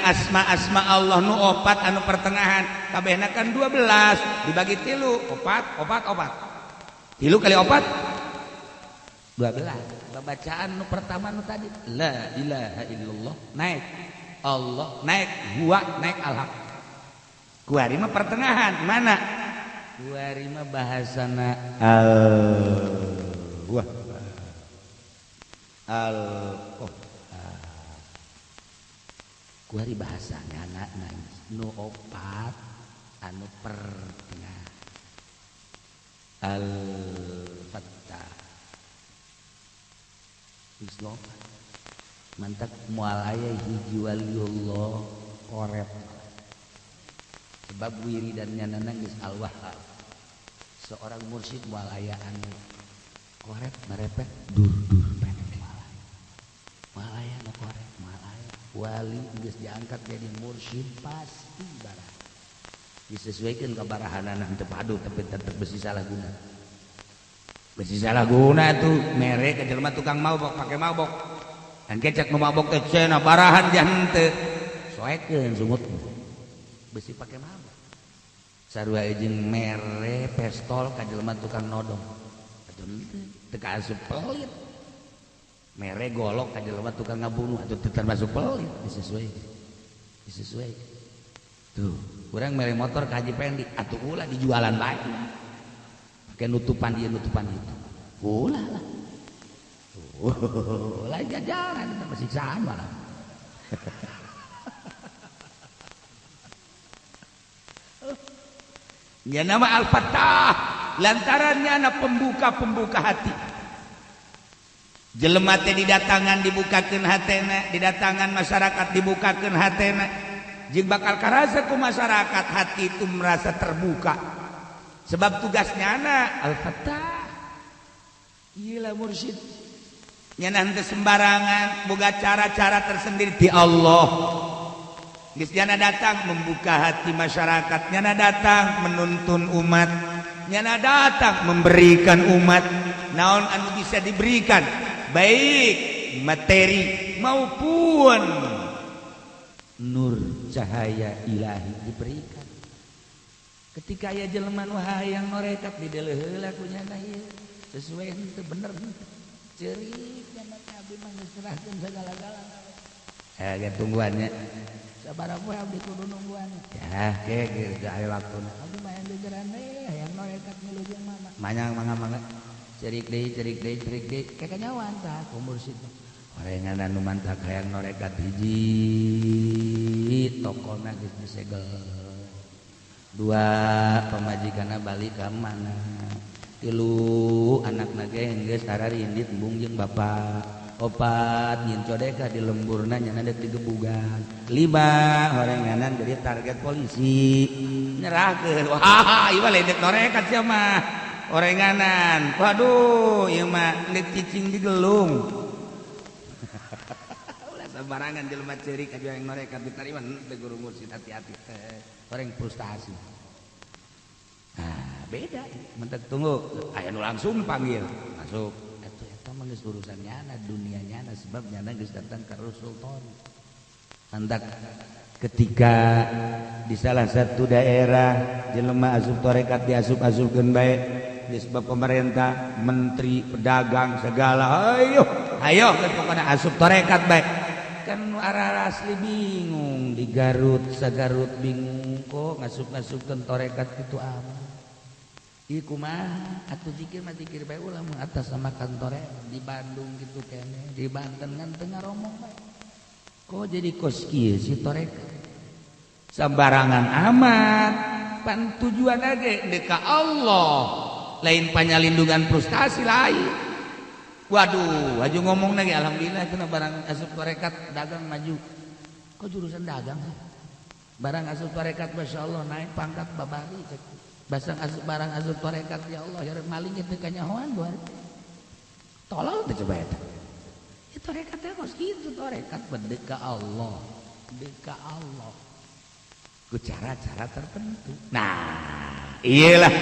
Asma-asma Allah nu opat anu pertengahan kabehna kan 12, dibagi tilu, opat, opat, opat, tilu kali opat 12. Bacaan nu pertama nu tadi, la ilaha illallah naik Allah, naik huwa, naik alhaq. Kuari mah pertengahan mana? Kuari mah bahasana al wah al oh kuari bahasanya anak nu opat anu pertengahan, al fattah. Geus opat. Mantak moal aya hiji waliullah korep, sebab wiridannya nana geus al wahhab. Seorang mursyid moal aya anu korep, merepet, dur dur pendek. Moal aya nu korep, moal aya. Wali geus diangkat jadi mursyid pasti barah disesuaikan ke barahanana, teu padu tapi tetep besi salah guna, besi salah guna tuh. Mere ka jelema tukang mabok, pake mabok dan kecek nu mabok teh cenah barahan jangan teu soekeun sungut, besi pake mabok. Sarua jeung mere pestol ka jelema tukang nodong, atuh teu kaasup pelit. Mere golok ka jelema tukang ngabunuh, atuh teu termasuk pelit. Disesuaikan, disesuaikan tuh. Kurang mere motor ka Haji Pendi, atuh ulah dijualan bae, pakai nutupan dia, nutupan itu, ulah lah. Tuh lah, jajaran itu siksaan malah. Ya, nama Al-Fattah lantarannya anak pembuka-pembuka hati. Jelema teh didatangan dibukakeun hatena, didatangan masyarakat dibukakeun hatena, jeung bakal karasa ku masyarakat hati itu merasa terbuka, sebab tugasnya anak Al-Fattah. Gila, mursyid nya nanti sembarangan, boga cara-cara tersendiri di Allah. Geus nyana datang membuka hati masyarakat, nyana datang menuntun umat, nyana datang memberikan umat naon anu bisa diberikan, baik materi maupun nur cahaya ilahi diberikan. Ketika aya jelema nu hayang norekat, dideuleu heula ku nyana, ieu sesuai henteu, bener henteu. Ceurik nyana teh, abdi mah geus serahkeun sagala-galana. Eh, ge tungguannya sabaraha poe abdi kudu nungguan ya? Ke geus aya waktuna, abdi mah hayang digeran we, hayang norekat milu jeung mama. Manyang, mangga, mangga. Cerik deui, cerik deui, cerik deui, kayak kanyawan tah ku mursyid. Orengan anu mantak hayang norekat, hiji, tokona geus disegel, dua, pamajikanna balik ka mana, tilu, anakna ge geus ararindit embung jeung bapak, opat, nyin codeka di lemburna nyana dek digebugan, lima, orenganan jadi target polisi. Nyerahkeun, wah, ieu mah lain dek norekat sia mah orenganan. Waduh, ieu mah dek cicing di gelung. Ulah sembarangan jelema ceurik aja yang norekat diterima teu guru mursyid, hati-hati teh orang frustasi. Nah, beda. Mentek tunggu aya nu langsung panggil masuk, atuh eta mah geus urusan nyana, dunia nyana, sebab nyana geus datang ka Rasul. Mantak ketika di salah satu daerah jelema asup tarekat diasup-asupkeun bae di sebab pemerintah, menteri, pedagang segala, ayo ayo pokoknya asup tarekat bae. Kan arah asli bingung di Garut, sagarut bingung, kok ngasup-ngasupkeun tarekat itu amat. Ieu kumaha atuh? Zikir mah zikir bae, ulah mun atas sama kantore di Bandung gitu kene, di Banten kan teu ngaromong bae. Kok jadi kos kieu sih tarekat, sembarangan amat? Pan tujuan ge deka Allah, lain panyalindungan frustasi lain. Waduh, aju ngomong lagi, alhamdulillah kena barang asup tarekat dagang maju. Kok jurusan dagang sih? Barang asup tarekat, masya Allah, naik pangkat babari. Basang asup, barang asup tarekat, ya Allah, ya maling itu kanyahoan buat tolol teh. Coba eta ya, tarekat teh kos kitu. Tarekat berdeka Allah, deka Allah ku cara-cara tertentu. Nah, iyalah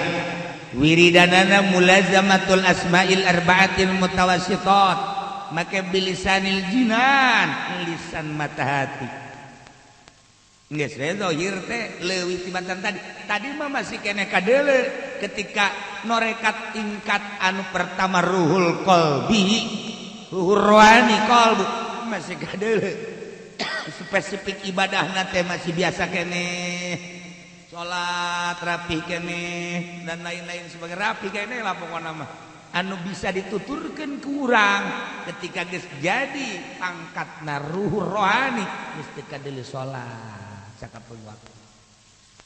wiridanana mulazamatul asma'il arba'atil mutawassitat, make bilisanil jinan, lisan mata hati. Geus we zahir teh leuwih tibatan tadi. Tadi mah masih keneh kadeuleu ketika norekat tingkat anu pertama ruhul qalbi, ruhul rohani qalbu masih kadeuleu. Spesifik ibadahna teh masih biasa keneh. Salat rapi keneh dan lain-lain sebagai rapi keneh lah pokokna mah. Anu bisa dituturkeun ku urang ketika geus jadi pangkatna ruhul rohani geus teu kadeuleu salat sakapeung waktu,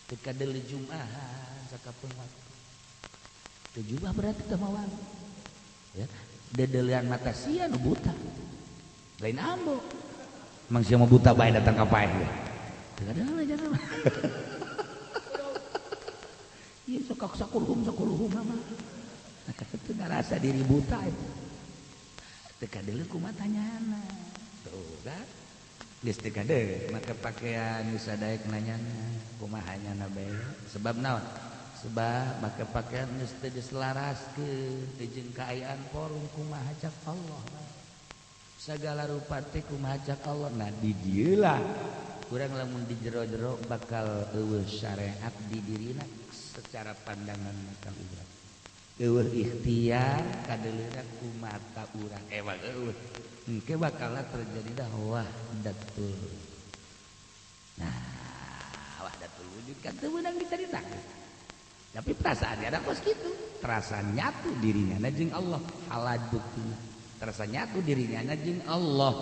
teu kadeuleu jumahan sakapeung waktu, teu jumah berarti teu mawa ya dedeulean mata sia nu buta lain ambo. Emang sia mau buta bae datang ka paeh ge teu kadeuleu jangan. Ieu sok sakulhum sakulhum mah teu ngarasa diri buta itu teu kadeuleu kumaha tanyana tuh kan. Geus teu kadeuleu make pakaian geus sadaek nanyana kumaha nyana bae sebab naon, sebab make pakaian geus teu diselaraskeun jeung kaayaan forum kumaha cak Allah segala rupa teh kumaha cak Allah. Nah di dieu lah urang lamun di jero-jero bakal eueuh syariat di dirina secara pandangan mata urang, eueuh ikhtiar kadeuleuna ku mata urang emang eueuh engke bakal terjadi dah wahdatul. Nah wahdatul wujud kan teu meunang dicaritakeun tapi perasaannya ada kos kitu, terasa nyatu dirinya na jeung Allah, halal buktina terasa nyatu dirinya na jeung Allah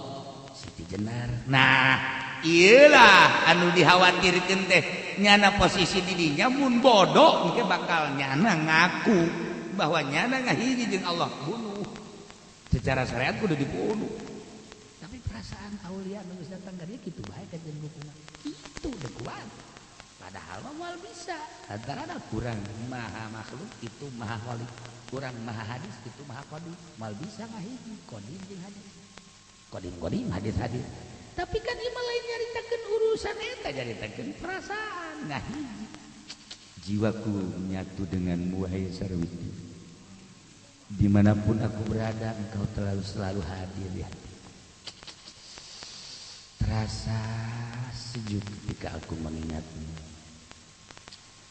Siti Jenar. Nah iyalah anu dikhawatirkeun teh nyana posisi dirinya mun bodoh engke bakal nyana ngaku bahwa nyana ngahiji jeung Allah, bunuh. Secara syariat kudu dibunuh. Tapi perasaan aulia nu geus datang ka dieu kitu bae ka jeung hukuman. Kitu udah kuat. Padahal mah moal bisa. Antara ada kurang maha makhluk itu maha khalik, kurang maha hadis itu maha qadim. Moal bisa ngahiji qadim jeung hadis. Qadim-qadim hadis-hadis. Tapi kan ieu mah lain nyaritakeun urusan eta, nyaritakeun perasaan ngahiji. Jiwaku menyatu denganmu wahai Sarwiti. Dimanapun aku berada engkau terlalu selalu hadir di hati. Terasa sejuk ketika aku mengingatmu.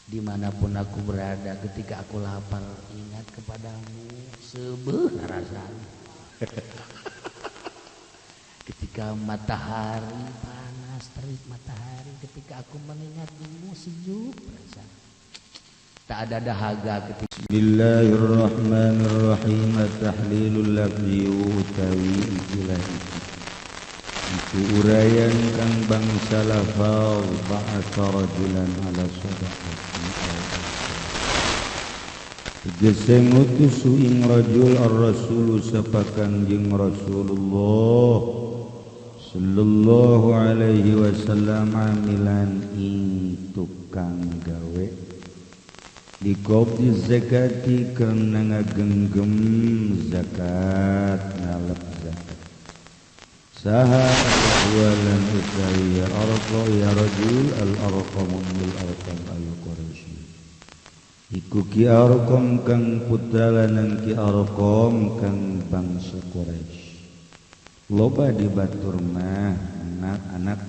Dimanapun aku berada ketika aku lapar ingat kepadamu, sebeuh rasanya. Ketika matahari panas terik matahari, ketika aku mengingatmu sejuk rasanya. Tak ada dahaga ketika. Bismillahirrahmanirrahim. Tahlilul lafzi utawi ikilah iku urayan kang bangsa lafal ba'atha rajulan ala sadaqati tegese ngutus ing rajul ar-rasul sapa Kangjeng Rasulullah sallallahu alaihi wasallam amilan ing tukang gawe diqabdi zakati karena ngagenggem zakat ngalep zakat saha awalan utawi ya arqa ya rajul al arqam bil arqam al quraisy iku ki arqam kang putra lanang ki arqam kang bangsa Quraisy loba di batur mah anak anak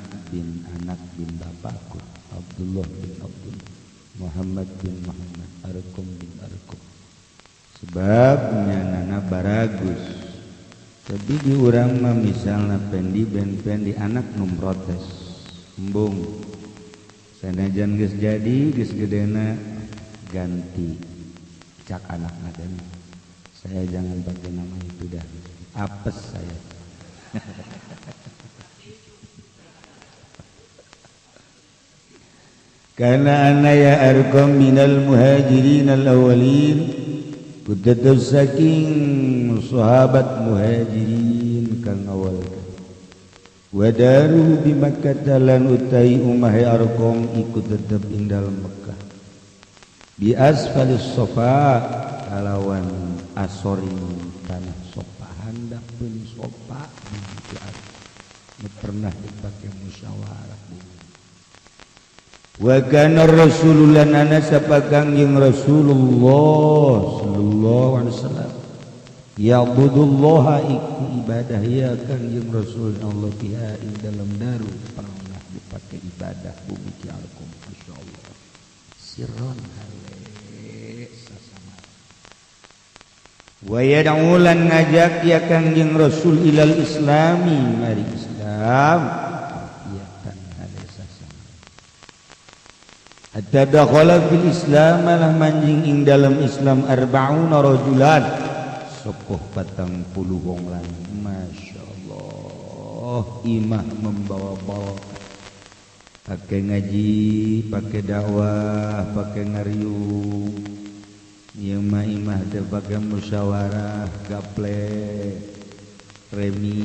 bin bapakku Abdullah bin Abdullah Muhammad bin Muhammad Arqam bin Arqam sebab nyanana baragus. Tapi di urang mah misalna pendi ben pendi anak nu protes embung sanajan geus jadi geus gedena ganti cak anakna teh saya jangan pakai nama itu dah apes saya. Karena ana ya Arqam minal muhajirin al-awwalin kutetep saking sahabat muhajirin kang awal wadaru di Makkah lan utai umahe Arqam iku tetep ing dalem Mekah di asfalis sofa kalawan asoring tanah sofa handapeun sofa di nu pernah dipake musyawarah. Wa kana Rasulullah nana sapa Kangjeng Rasulullah sallallahu alaihi wasallam ya'budullaha iku ibadah ya Kangjeng Rasul Allah biha ing dalam daru pernah dipake ibadah bumi Ki Arqam masyaallah sirron hale sasama wa yad'ulan ngajak ya Kangjeng Rasul ilal islami mari Islam ya tan hale sasama hatta dakhala fil Islam malah manjing ing dalam Islam arba'una rajulan sokoh 40 wong lanang masya Allah imah membawa barokah pakai ngaji pakai dakwah pakai ngariung ieu mah imah teh pakai musyawarah gaple remi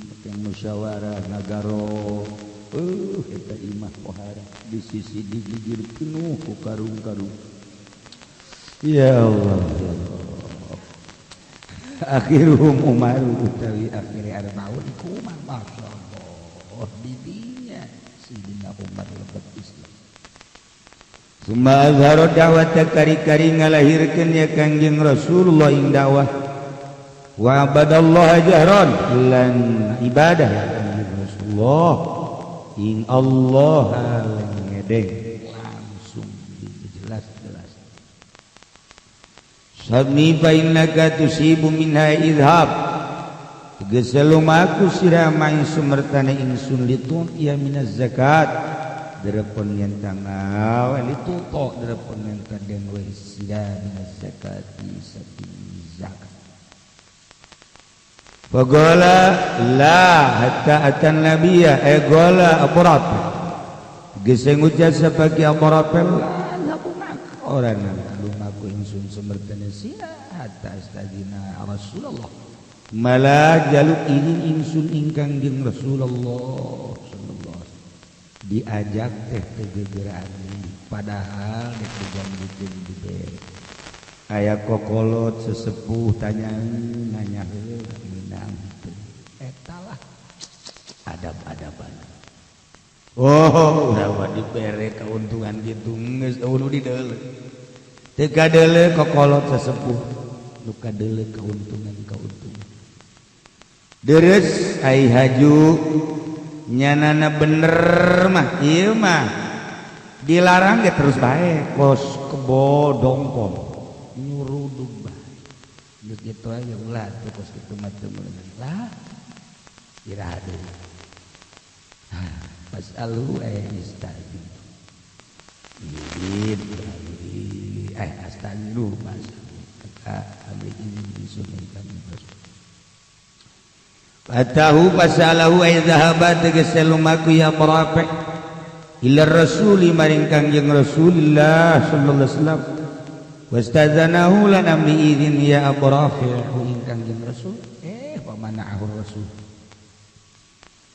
pakai musyawarah ngagaro eta imah pohara di sisi digigir penuh ku karung-karung ya Allah ya Allah akhiruhum Umar utawi akhir arbaun ku Umar masya Allah didinya Sidina Umar lebet Islam summa azhara da'wata kari-kari ngalahirkeun ya Kangjeng Rasulullah ing dakwah wa abadallaha jahran lan ibadah ya Kangjeng Rasulullah ing Allah ngedeng langsung jelas-jelas sabni fa innaka tusibu minha idhab tegas lumaku sira maing sumertane ingsun litun ya minaz zakat derepon yen tangawe lituto derepon yen den we sira minaz zakati saking zakat faqala la hatta atan nabiyya e gola aburat geus ngucap sapaki aburat la orang lumaku ingsun sumertane sira hatta astadina Rasulullah malah jaluk izin ingsun ingkang jeung Rasulullah sallallahu alaihi wasallam diajak teh kegegeraan padahal dek dijanjikeun dibere aya kokolot sesepuh tanya nanya heula meunang teu eta lah adab-adaban oh udah mah dibere keuntungan gitu geus eueuh di deuleu teu kadeuleu kokolot sesepuh nu kadeuleu keuntungan-keuntungan deres ai haju nyanana bener mah ieu mah dilarang ge terus bae kos kebo dongkol nyuruduk bae geus kitu aja ulah tuh kos kitu mah teu meunang lah iraha deui fasalu istazin izin astagfiru mas maka amri izin ingsun kami Rasul Fatahu fasalahu ay dhahaba tegas lumaku ya Rafi ila rasuli maring Kangjeng Rasulullah sallallahu alaihi wasallam wastazanahu lan amri izin ya Abu Rafi ing Kangjeng Rasul pamana'ahu Rasul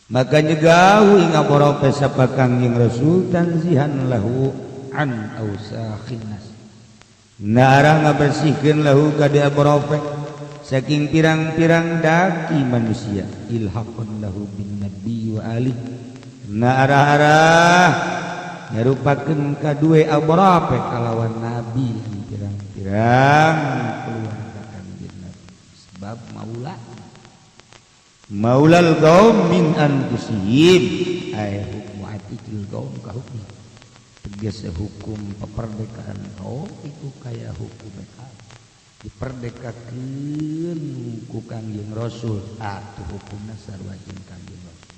maka nyegahu ing Abu Rafi sapa Kangjeng Rasul tanzihan lahu an ausakhin nas nara ngabersihkeun lahu ka di Abu Rafi saking pirang-pirang daki manusia ilhaqan lahu bin nabi wa ali na arah-arah nyarupakeun kadue Abu Rafi kalawan nabi pirang-pirang keluarga Kangjeng Nabi sebab maula maulal qaum min anfusihim ay hukmu atikil qaum ka hukmi tegas hukum peperdekaan kaum itu kaya hukum kaum diperdekakeun ku Kangjeng Rasul atuh hukumna sarua jeung Kangjeng Rasul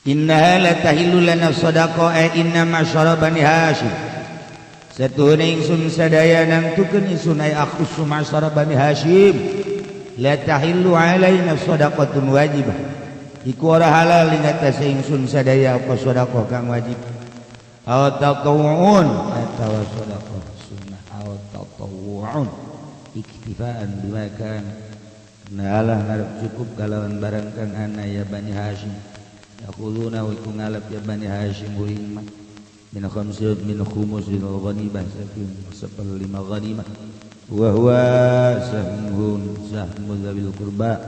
innaha la tahillu lana sadaqa ay inna ma'syara bani Hashim satuhuna ingsun sadaya nangtukeun ingsun ay akhussu ma'syara bani Hashim la tahillu alaina sadaqatun wajibah iku ora halal ing atase ingsun sadaya apa sedekah kang wajib aw tatawwu'un atawa sedekah sunnah aw tatawwu'un iktifaan bima kan nalah ngarep cukup kalawan barang kang ana ya Bani Hashim yaquluna wa iku ngalap ya Bani Hashim uing mah min khamsi min khumusil ghanimah saking seperlima ghanimah wa huwa sahmun sahmu dzawil qurba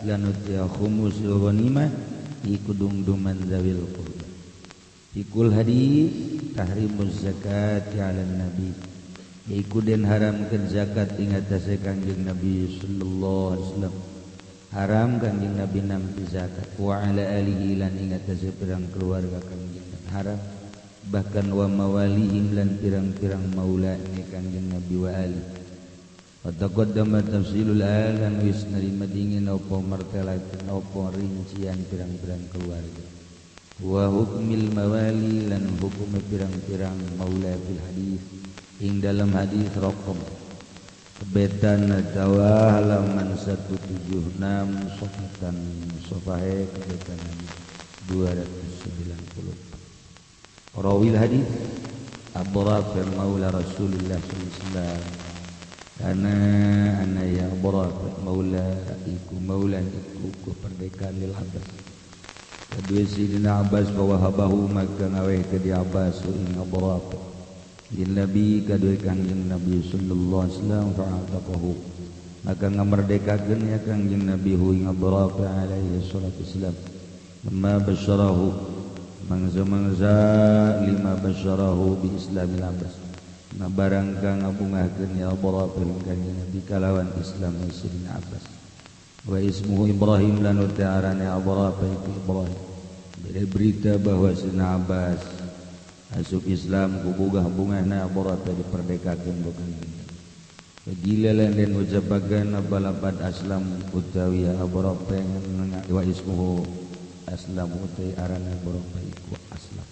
lanut ya khumusil ghanimah iku dungduman dzawil qurba ikul hadis tahrimuz zakat 'ala nabi iku den haramkeun zakat ing atase Kangjeng Nabi sallallahu alaihi wasallam. Haram Kanjeng Nabi nampi zakat wa ala alihi lan ing atase pirang keluarga Kanjeng Nabi haram, bahkan wa mawalihim lan pirang-pirang maulane Kanjeng Nabi wa ali. Wa taqaddama tafsilul al lan wis narima dingin apa martelakeun apa rincian pirang-pirang keluarga. Wa hukmil mawali lan hukum pirang-pirang maula fil hadis ing dalam hadis raqam betan atawa halaman 176 sofatan sofahe kebetan 290. Rawil hadis Abu Rafi' maula Rasulullah sallallahu alaihi wasallam kana ana ya Abu Rafi' maula iku maulan iku kemerdekaan lil Abbas. Kedua Sayyidina Abbas wahabahu maka ngaweh ke di Abbas ing Abu Rafi' lin Nabi kadue Kangjeng Nabi sallallahu alaihi wasallam fa'ataqahu maka ngamerdekakeun ya Kangjeng Nabi hu ing Abu Rafi' alaihi salatu wasallam. Lamma basyarahu mangsa-mangsa lima basyarahu bi islamil Abbas ngabarang kang ngabungahkeun ya Abu Rafi' Kangjeng Nabi kalawan Islam Sayyidina Abbas. Wa ismuhu Ibrahim lan utarane Abu Rafi' Ibrahim. Beri berita bahwa Sayyidina Abbas asup Islam kubugah bungahna Abu Rafi' diperdekakeun bukan. Gila lan den ucapakeun apa lapat aslam utawi Abu Rafi' wa ismuhu aslam utawi arane Abu Rafi' iku aslam.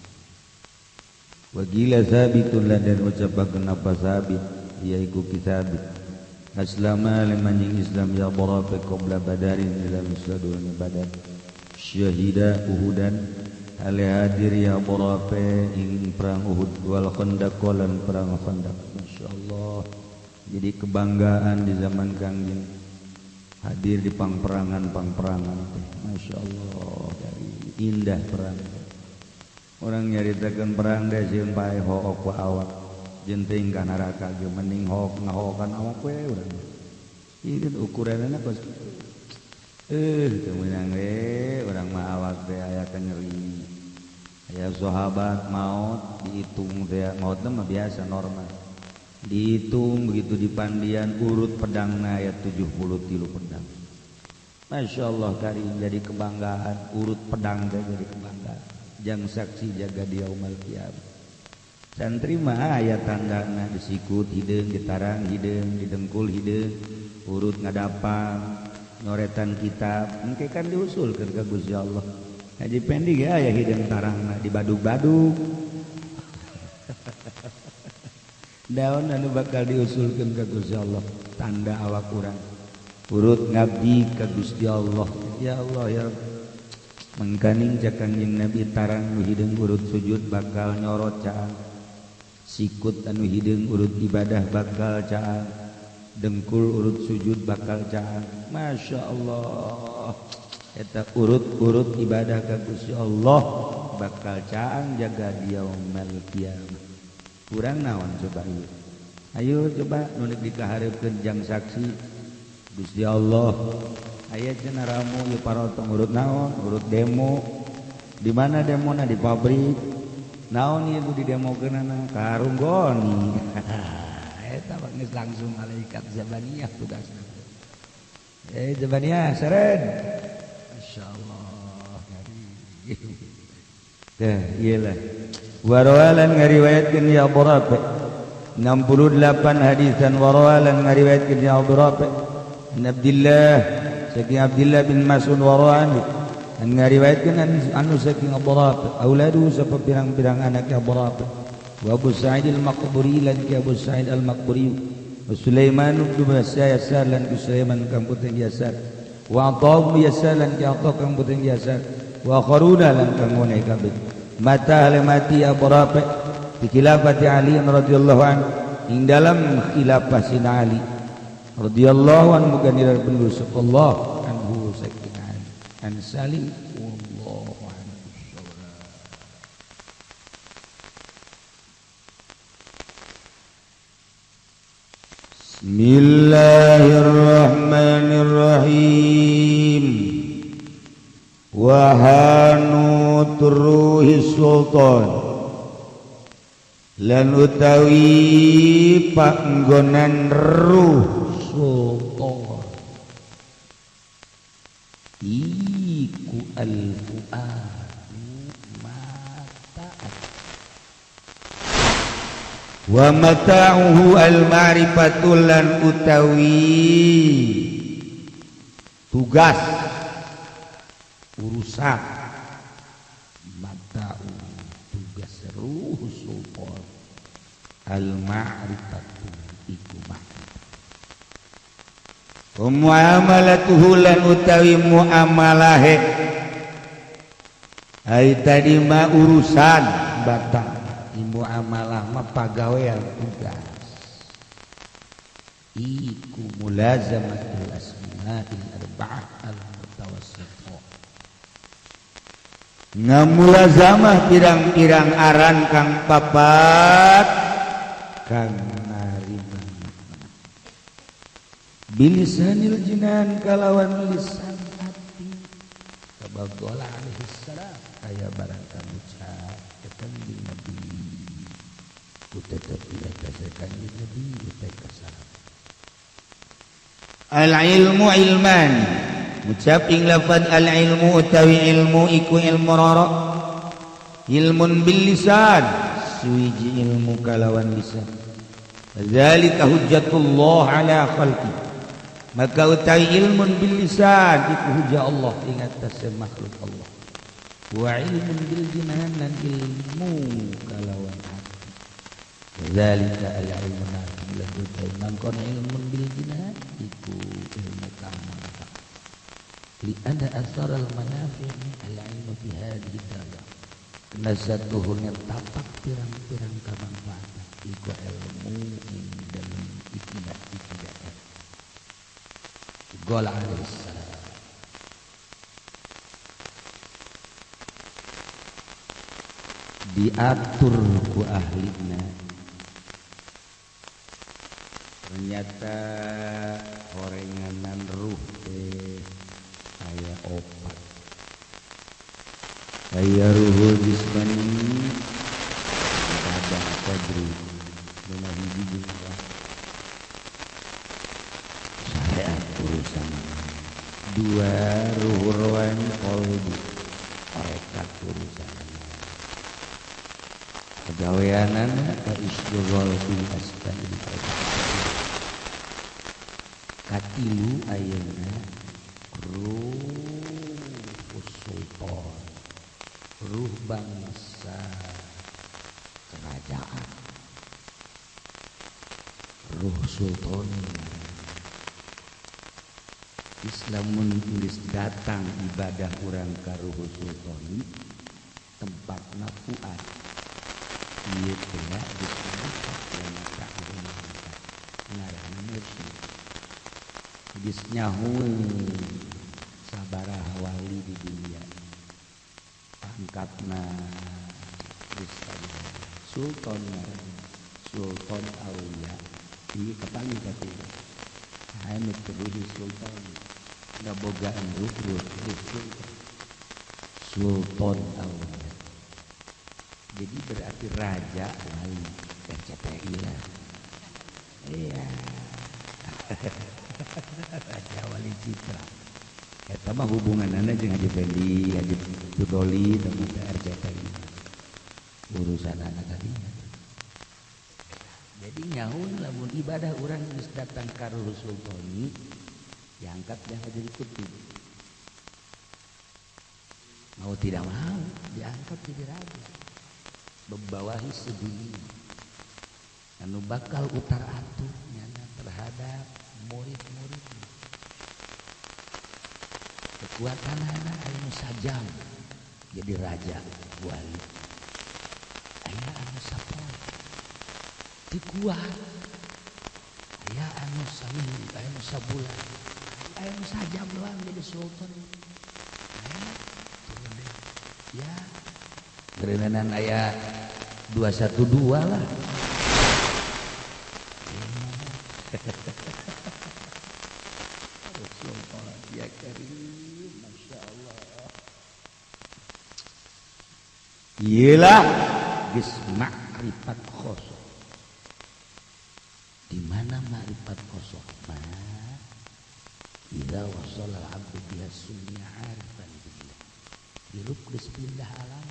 Wa gila sabitun lan den ucapakeun apa sabit yaiku kitabit aslama liman yang Islam ya Abu Rafi' qabla badarin dalam sadurunge badar syahida uhudan ale hadir ya Abu Rafi' ing perang Uhud wal Khandaq lan perang Khandaq. Masyaallah, jadi kebanggaan di zaman Kangjeng hadir di pangperangan-pangperangan teh. Masyaallah, dari indah perang. Orang nyaritakeun perang teh sieun pae hook ku awak jenting ka neraka ge mending hook ngahokan awak we urang. Ieu ukuranna kos kitu. Teu meunang we urang mah awak teh aya nyeri. Aya sahabat maot dihitung teh, maot mah biasa normal. Dihitung begitu dipandian urut pedangna aya 73 pedang. Masyaallah kari jadi kebanggaan urut pedang teh jadi kebanggaan. Jang saksi jaga di yaumul kiamat. Santri mah aya tandana disikut hideung, ditarang hideung, didengkul hideung, urut ngadapang, nyoretan kitab, engke kan diusulkeun ka Gusti Allah. Haji Pendi ge aya hideung tarangna dibadug-badug. Daun anu bakal diusulkeun ka Gusti Allah tanda awak urang urut ngabdi ka Gusti Allah. Ya Allah ya Rabb. Mangkaning cak Kangjeng Nabi tarang nu hideung urut sujud bakal nyorot caang, sikut anu hideung urut ibadah bakal caang, dengkul urut sujud bakal caang. Masya Allah, eta urut-urut ibadah ka Gusti Allah bakal caang jaga di yaumul kiamah. Kurang naon coba ieu? Ayo coba nu dikahareupeun jang saksi Gusti Allah. Aya cenah ramu ieu parotong urut naon? Urut demo. Di mana demona? Di pabrik. Naon ieu nu didemokeunana? Karunggoni. Eta mah geus langsung malaikat Zabaniyah tugasna. Zabaniyah seren. Masyaallah. Tah ieu lah. Warawalan ngariwayatkeun ya Abu Rafi' 68 hadisan warawalan ngariwayatkeun ya Abu Rafi' an Abdullah saking Abdullah bin Mas'ud warani an ngariwayatkeun anu saking Abu Rafi' auladu sapa pirang-pirang anak Abu Rafi' wa Abu Sa'id al-Maqburi lan ki Abu Sa'id al-Maqburi wa Sulaiman bin Yasar lan ki Sulaiman kang putih Yasar wa Atha bin Yasar lan ki Atha kang putih Yasar wa Kharuna lan kang ngone kabeh mata mati Abu Rafi' di khilafati Ali radhiyallahu anhu ing dalam khilafah Sina Ali radhiyallahu anhu muganira bin Allah anhu saking Ali an Salim wallahu anhu. Bismillahirrahmanirrahim. Wahanu turuhi sultan lan utawi panggonan ruh sultan. al-fuadu mata'at wa mata'uhu al-ma'rifatu lan utawi tugas urusan mata'u tugas ruh sultan al-ma'rifatu iku ma'rifat muamalatuhu lan utawi muamalahe ai tadi ma urusan batal muamalah mah pagawean tugas iku mulazamatul asma'il arba'ah al mutawassithah ngamulazamah pirang-pirang aran kang papat kang narima bilisanil jinan kalawan lisan hati kabagola alaihi salam aya barang kamucap kanjeng Nabi tetep atas kanjeng Nabi utai kasalam al ilmu ilman ucap ing lafad al ilmu utawi ilmu iku ilmu roro ilmun bil lisan suwiji ilmu kalawan lisan zalika hujjatullah ala khalqi maka utawi ilmun bil lisan iku hujjah Allah ing atase makhluk Allah wa ilmun bil jinan lan ilmu kalawan hati zalika al ilmu nafi lan utawi mangkono ilmun bil jinan iku ilmu kang manfaat li anna athar al manafi' al ilmu fi hadhihi darajah nasatuhuna tapak pirang-pirang kamanfaatan iku ilmu ing dalem ikilah ikilah Gola alaihissalam diatur ku ahlina ternyata horenganan ruh teh aya opat aya ruhul jismani badan qadri dina hiji jeung syariat urusan dua ruhul rohani qalbi tarekat urusan pagaweanana ka istighlal bil asbabil katilu ayeuna ruh sultan ruh bangsa kerajaan ruh sultan Islamun geus datang ibadah urang ka ruh sultani tempatna fuad ieu teh geus ngaranna mursyid geus nyahueun sabaraha wali di dunia pangkatna geus sultan sultan aulia ieu kapanggih ka teh anu ruh sultan ngabogaan ruh sultan sultan aulia jadi berarti raja wali RCTI lah iya raja wali citra eta mah hubunganana jeung Haji Fendi Haji Pudoli teh RCTI urusan anak tadi jadi nyaun lamun ibadah urang geus datang ka ruh sultani diangkat dia jadi kutub mau tidak mau diangkat jadi raja membawahi sedunia anu bakal utar atur nyana terhadap murid-muridnya kekuatan anak anu sajam jadi raja wali aya anu sapoe teu kuat aya anu saminggu aya anu sabulan aya anu sajam doang jadi sultan aya turun deh ya berenanan aya 212 lah. Rasulullah ya karim masya Allah. Iyalah geus makrifat khosoh. Di mana makrifat khosoh mah? Idza wasala al-abdu biha summiya arifan billah. Hirup geus pindah alam.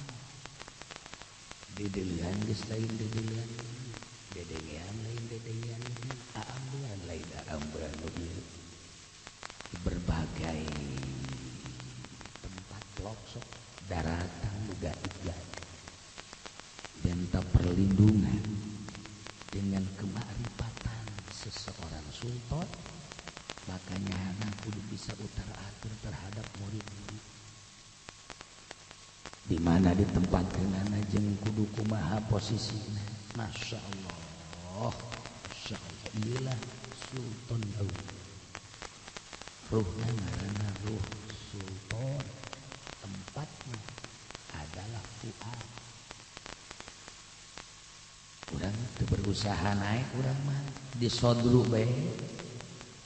Didelian geus lain didelian. Dedengean lain dedengean. Aambean lain aambean nu ieu. Di berbagai tempat pelosok daratan nu gaib-gaib. Minta perlindungan dengan kemakrifatan seseorang sultan, makanya anak kudu bisa utar-atur terhadap murid-murid. Di mana ditempatkeun anak jeung kudu kumaha posisina. Masya Allah, Masya Allah, iyalah Sultan Aulia. Ruhna ngaranna ruh sultan, tempatnya adalah fuad. Urang teu berusaha naik, urang mah disodru bae.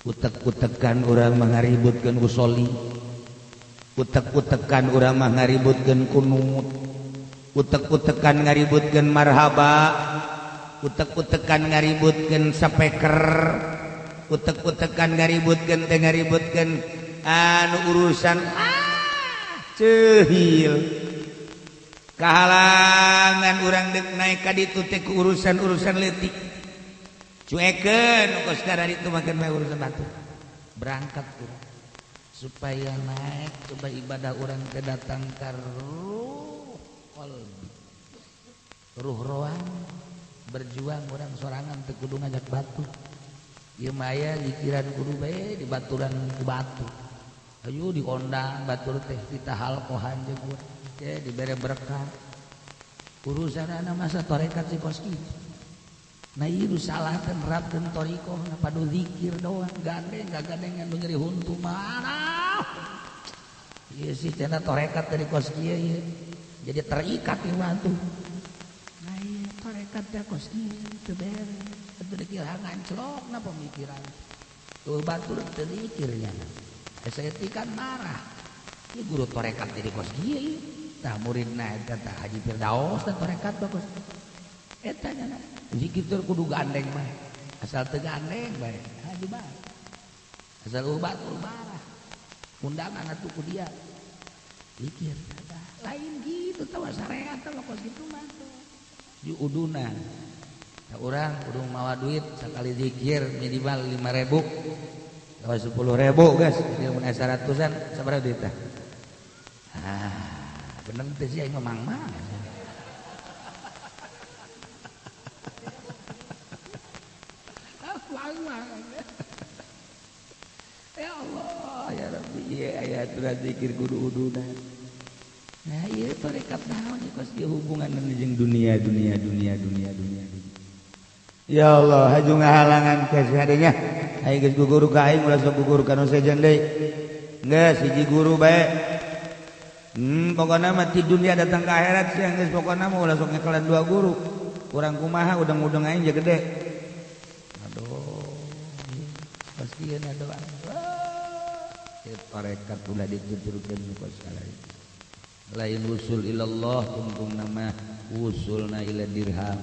Utek-utekan urang mah ngaributkeun usoli. Utek-utekan urang mah ngaributkeun kunut. Utek-utekan ngaributkeun marhaba. Utek-utekan ngaributkeun sapeker. Utek-utekan ngaributkeun teh ngaributkeun anu urusan ceuhil. Kahalangan urang deuk naik ka ditu teh ku urusan-urusan leutik. Cuekeun kos dari itu makan bae urusan batu. Berangkat urang supaya naik coba ibadah urang teh datang ka ruh qalbi. Ruh roang berjuang urang sorangan teu kudu ngajak batu. Ieu mah aya zikiran kudu bae dibaturan ku batu. Ayo diondang batur teh ditahalqohan jeung urang. Dibere berkah. Urusan anak masa torekat si kos kitu. Nah ieu salah teh nerapkeun thariqah na padu zikir doang gandeng gagandengan nu nyeri huntu marah. Ieu sih cenah torekat dari kos kieu ieu. Jadi terikat ieu mah tuh. Nah ieu torekat teh kos kieu teu beres. Atuh dikira nganclokna pemikiran. Tuh batur teu zikir nya. Estetika marah. Ieu guru torekat jadi kos kieu ieu. Tah muridna eta tah Haji Firdaus teh torekat bagus. Eta nya zikir teh kudu gandeng bae. Asal teu gandeng bae, haji bae. Asal batur marah. Undangan atuh ku dia. Zikir lain gitu tah syariat teh kos kitu mah tuh. Diudunan. Tah urang kudu mawa duit sakali zikir minimal 5.000. Tawa 10.000 guys, jadi mun aya 100-an sabaraha duit tah? Ah, bener teh sih aing mah mah. Ya Allah, ya Rabbi, ieu aya aturan zikir kudu uduna. Nah, ieu tarekat naon ieu kos ieu hubungan jeung dunia dunia dunia dunia dunia. Ya Allah, haju ngahalangan kasihadenya. Aing geus guguru ka aing ulah sok guguru ka nu sejen deui. Geus hiji guru bae. Pokokna mah ti dunia datang ke akhirat sih geus pokokna mah ulah sok nyekelan dua guru. Urang kumaha udang-udang aing je gede. Aduh. Pasti ieu doa. Ieu tarekat ulah dituturkeun ku sakali. Lain usul ilallah tungtung nama usulna ila dirham.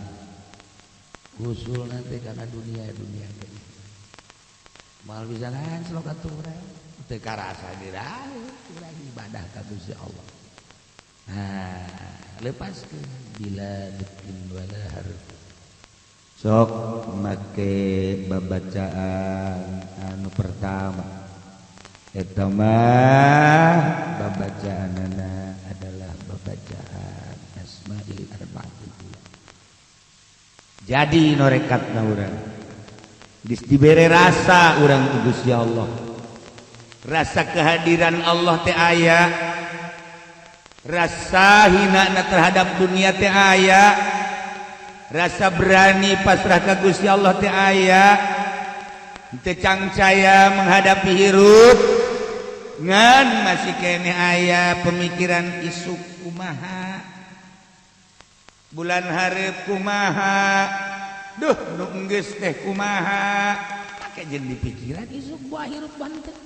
Usul nanti karena dunia dunia teh. Mal bisa nganclok atuh urang. Teu karasa diraih urang ibadah ka Gusti Allah. Nah, lepaskeun bila bikin wala harf. Sok make babacaan anu pertama. Eta mah babacaanana adalah babacaan Asmaul Arba'atul. Jadi norekatna urang. Geus dibere rasa urang ku Gusti Allah. Rasa kehadiran Allah teh aya. Rasa hinana terhadap dunia teh aya. Rasa berani pasrah ka Gusti Allah teh aya. Teu cangcaya menghadapi hirup. Ngan masih keneh aya pemikiran isuk kumaha. Bulan hareup kumaha. Duh nu enggeus teh kumaha. Make jeung dipikiran isuk buah hirup banteu.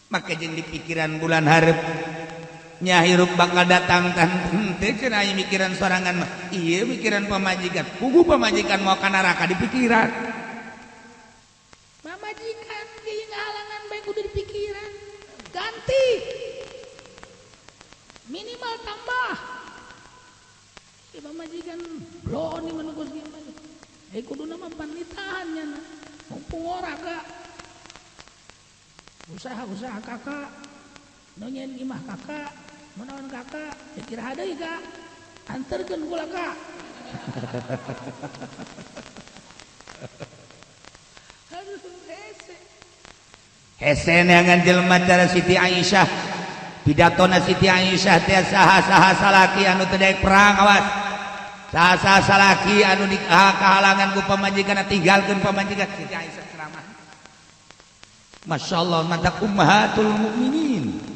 Make jeung dipikiran bulan hareup. Nya hirup bakal datang tan teu cenah aya mikiran sorangan mah. Ieu mikiran pamajikan. Puguh pamajikan mau ka neraka dipikiran. Pamajikan ge ngahalangan bae kudu dipikiran. Ganti. Minimal tambah. Si pamajikan blon ieu mah geus gimana. Eh kuduna mah panitahan nya. Mumpung ora ka. Usaha-usaha kakak. Nonyen imah kakak, menawan kakak, ya kira deui kak. Anterkeun kula kak. Aduh hese. Hese neangan jelema cara Siti Aisyah. Pidatona Siti Aisyah teh saha-saha salaki anu teu daek perang awas. Saha-saha salaki anu di kahalangan ku pamajikan tinggalkeun pamajikan. Siti Aisyah ceramah. Masya Allah mantap ummahatul mukminin.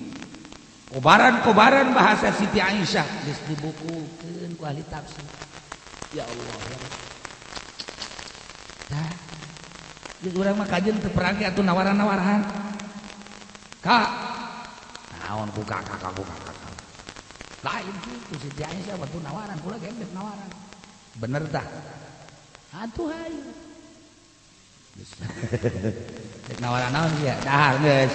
Kobaran-kobaran bahasa Siti Aisyah geus dibukukeun ku ahli tafsir. Ya Allah ya Rabb. Tah. Geus urang mah kajeun teu perang ge atuh nawaran-nawaran. Kak. Naon ku kakak ku kakak. Lain kitu Siti Aisyah waktu nawaran kula ge geus nawaran. Bener tah? Atuh hayu. Rek nawaran naon sia? Dahar geus.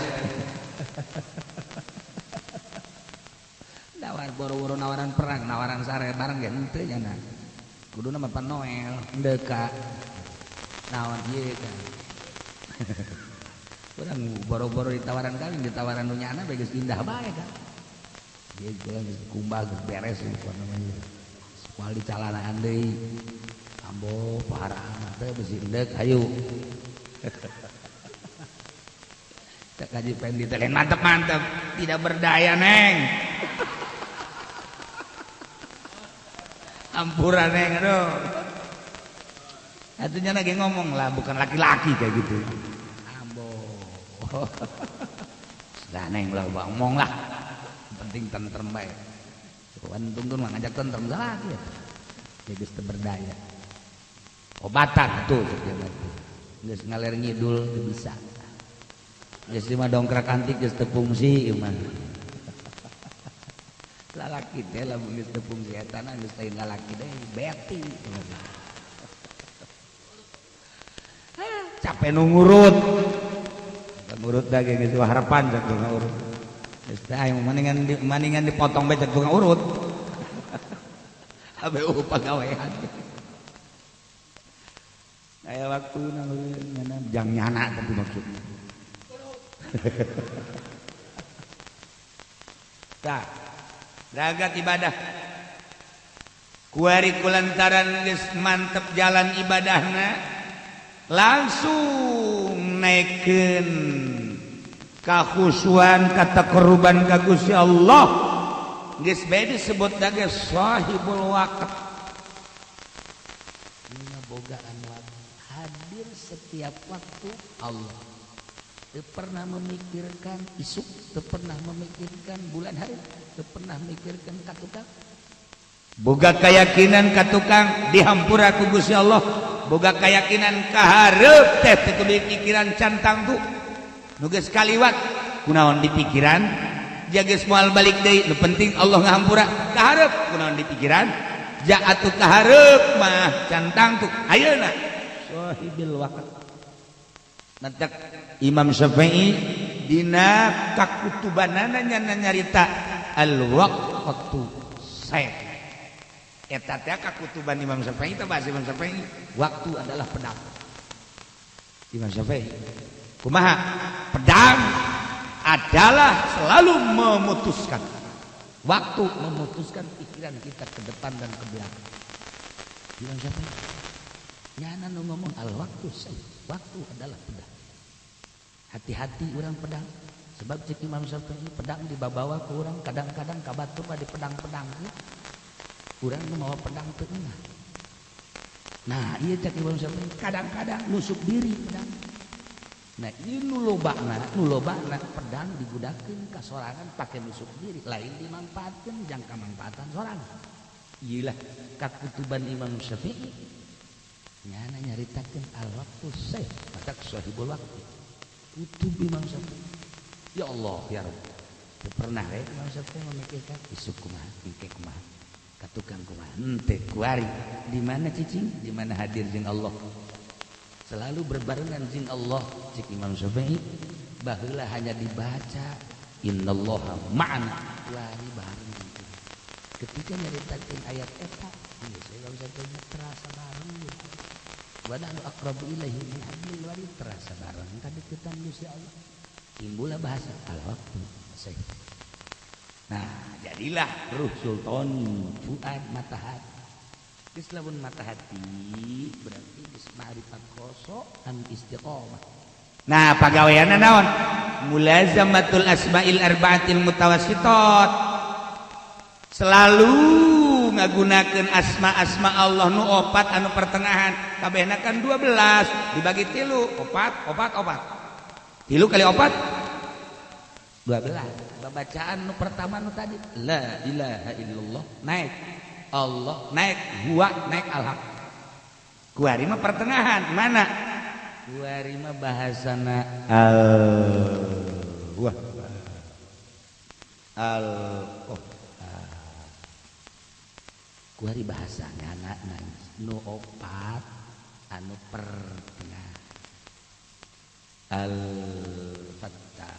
Nawar boro-boro nawaran perang, nawaran sare bareng ge henteu nya. Kuduna mah Pak Noel, henteu ka. Naon ieu ka. Urang boro-boro ditawaran kawin, ditawaran nu nyana bae geus indah bae ka. Ieu kula geus kumbah geus beres pokona mah ieu. Moal dicalanaan deui. Ambo parah amat teh bisi endek hayu. Cek Haji Pendi teh mantep-mantep, tidak berdaya neng. Ampura neng aduh. Atunya lagi ngomong lah bukan laki-laki kayak gitu. Ambo. Sudah neng lah ngomong lah. Penting tentrem bae. Wan tuntun mah ngajak tentrem lagi. Jadi geus teu berdaya. Obatan tuh geus ngaler ngidul teu bisa. Geus mah dongkrak antik geus teu fungsi ieu mah. Lalaki teh lamun geus teu fungsi eta na geus lain lalaki deui, beti. Capek nu ngurut. Ngurut da ge geus harapan cek tukang urut. Geus teh aya maningan dipotong bae cek tukang urut. Abe pagawean. Aya waktu nyana jang nyana tapi maksudnya. Tah, ragat ibadah. Kuari kulantaran geus mantep jalan ibadahna langsung naikkeun kakhusuan katakoruban ka Gusti Allah. Geus bae disebut ge sahibul waqt. Bogaan waktu hadir setiap waktu Allah. Teu pernah memikirkan isuk, teu pernah memikirkan bulan hari, teu pernah memikirkan ka tukang. Boga keyakinan ka tukang dihampura ku Gusti Allah. Boga keyakinan ka hareup teh teu kudu pikiran cantang tu. Nu geus kaliwat kunaon dipikiran, ja geus moal balik deui, nu penting Allah ngahampura ka hareup kunaon dipikiran. Ja atuh ka hareup mah cantang tu ayeuna sahibil waqt. Mantak Imam Syafi'i dina kakutubanana nyana nyarita al waqtu saif. Eta teh kakutuban Imam Syafi'i teh bahasa Imam Syafi'i waktu adalah pedang. Imam Syafi'i kumaha? Pedang adalah selalu memutuskan. Waktu memutuskan pikiran kita ke depan dan ke belakang. Imam Syafi'i nyana nu ngomong al waktu saif. Waktu adalah pedang. Hati-hati orang pedang. Sebab cek Imam Syafi'i pedang dibawa ke orang kadang-kadang ka batur mah di pedang-pedang. Urang nu mawa pedang teu eunah. Nah, ieu cek Imam Syafi'i kadang-kadang nusuk diri pedang. Nah, ieu nu lobana pedang digunakeun ka sorangan pake nusuk diri, lain dimanfaatkeun jangka manfaatan sorangan. Ieu lah kakutuban Imam Syafi'i. Nyana nyaritakeun al waqtu saif, matak sahibul waqti. Kutub Imam Syafi'i. Ya Allah ya Rabb. Teu pernah we Imam Syafi'i memikirkan isuk kumaha, engke kumaha, ka tukang kumaha, henteu kuari. Di mana cicing? Di mana hadir jeung Allah. Selalu berbarengan jeung Allah cik Imam Syafi'i. Baheula hanya dibaca innallaha ma'ana, kuari bareng. Ketika nyaritakeun ayat eta geus we terasa bareng wa nahnu aqrabu ilaihi min hablil warid, terasa bareng kadeukeutan Gusti Allah. Timbullah bahasa al waktu saif. Nah, jadilah ruh sultan fuad mata hati. Geus lamun mata hati berarti geus ma'rifat khoso an istiqomah. Nah, pagaweanna naon? Mulazamatul asma'il arba'atil mutawassitat. Selalu ngagunakeun asma-asma Allah nu opat anu pertengahan. Kabehna kan 12 dibagi 3, opat, opat, opat. 3 kali opat 12. Babacaan nu pertama nu tadi la ilaha illallah naik Allah naik huwa naik al-haq. Kuari mah pertengahan mana? Kuari mah bahasana al wah al oh kuari bahasanya anak nu opat anu pertengahan al fattah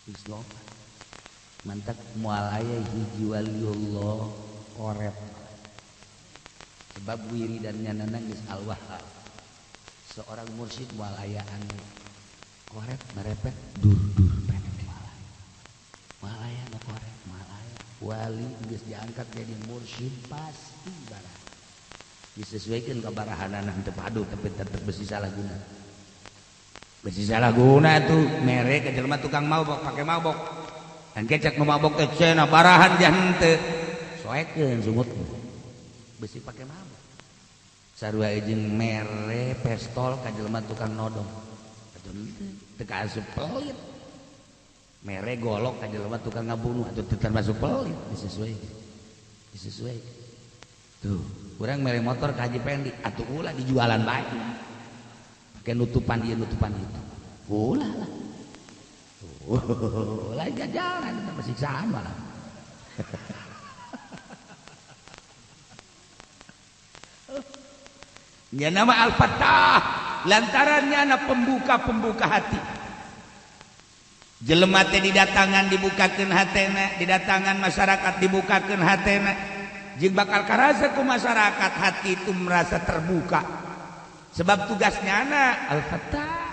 Islam mantak moal aya hiji waliullah korep sebab wiridannya nana geus al-wahhab. Seorang mursyid moal aya anu korep merepet dur dur pepet moal aya anu korep moal aya wali geus diangkat jadi mursyid pasti barah disesuaikan ka barahanana teu padu tapi tetep besi salah guna. Besi salah guna tuh mere ka jelema tukang mabok pake mabok. Dan kecak nu mabok teh cenah barahan jah henteu. Soekeun sungut besi pake mabok. Sarua jeung mere pestol ka jelema tukang nodong. Atuh henteu teu kaasup pelit. Mere golok ka jelema tukang ngabunuh atuh teu termasuk pelit, disesuaikan. Disesuaikan. Tuh, urang mere motor ka Haji Pendi atuh ulah dijualan bae. Pakai nutupan ieu nutupan itu. Ulah lah. Tuh, lah jajalan eta siksaan malah. Nya nama Al-Fattah lantaran nyana pembuka-pembuka hati. Jelema teh didatangan dibukakeun hatena, didatangan masyarakat dibukakeun hatena. Jeung bakal karasa ku masyarakat hati itu merasa terbuka. Sebab tugasnya anak Al-Fattah.